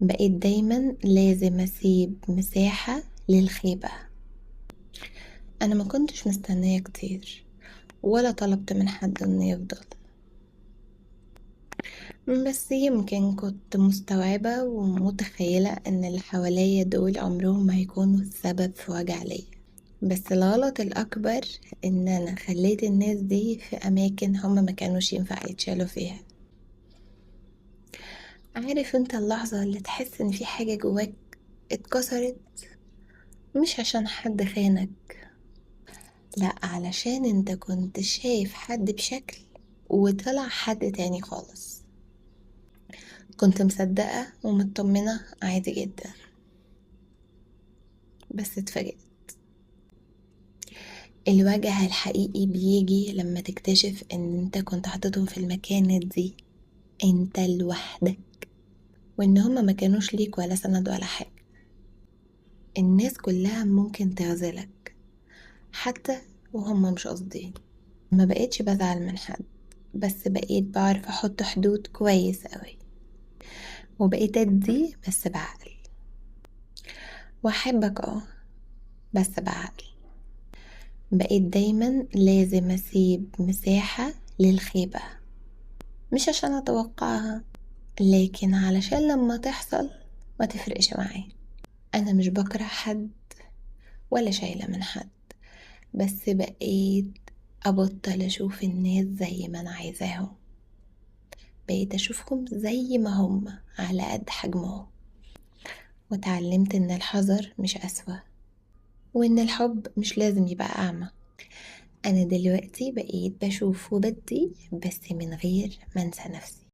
بقيت دايما لازم أسيب مساحة للخيبة. أنا ما كنتش مستنية كتير ولا طلبت من حد إنه يفضل، بس يمكن كنت مستوعبة ومتخيلة إن اللي حواليا دول عمرهم ما هيكونوا السبب في وجع ليا. بس الغلط الأكبر إن أنا خليت الناس دي في أماكن هما ما كانوش ينفع يتشالوا فيها. عارف انت اللحظة اللي تحس إن في حاجة جواك اتكسرت؟ مش عشان حد خانك، لا، علشان انت كنت شايف حد بشكل وطلع حد تاني خالص. كنت مصدقة ومطمنة عادي جدا، بس اتفاجئت. الوجع الحقيقي بيجي لما تكتشف ان انت كنت حاططهم في المكانة دي انت لوحدك، وان هما ما كانوش ليك ولا سند ولا حاجة. الناس كلها ممكن تعزلك حتى وهم مش قاصدين. ما بقيتش بزعل من حد، بس بقيت بعرف احط حدود كويس قوي، وبقيت ادي بس بعقل، واحبك بس بعقل. بقيت دايما لازم اسيب مساحة للخيبة، مش عشان اتوقعها، لكن علشان لما تحصل ما تفرقش معايا. انا مش بكره حد ولا شايلة من حد، بس بقيت ابطل اشوف الناس زي ما انا عايزاهم، بقيت اشوفهم زي ما هم على قد حجمهم. وتعلمت ان الحذر مش اسوأ، وان الحب مش لازم يبقى اعمى. انا دلوقتي بقيت بشوف وبدي، بس من غير ما انسى نفسي.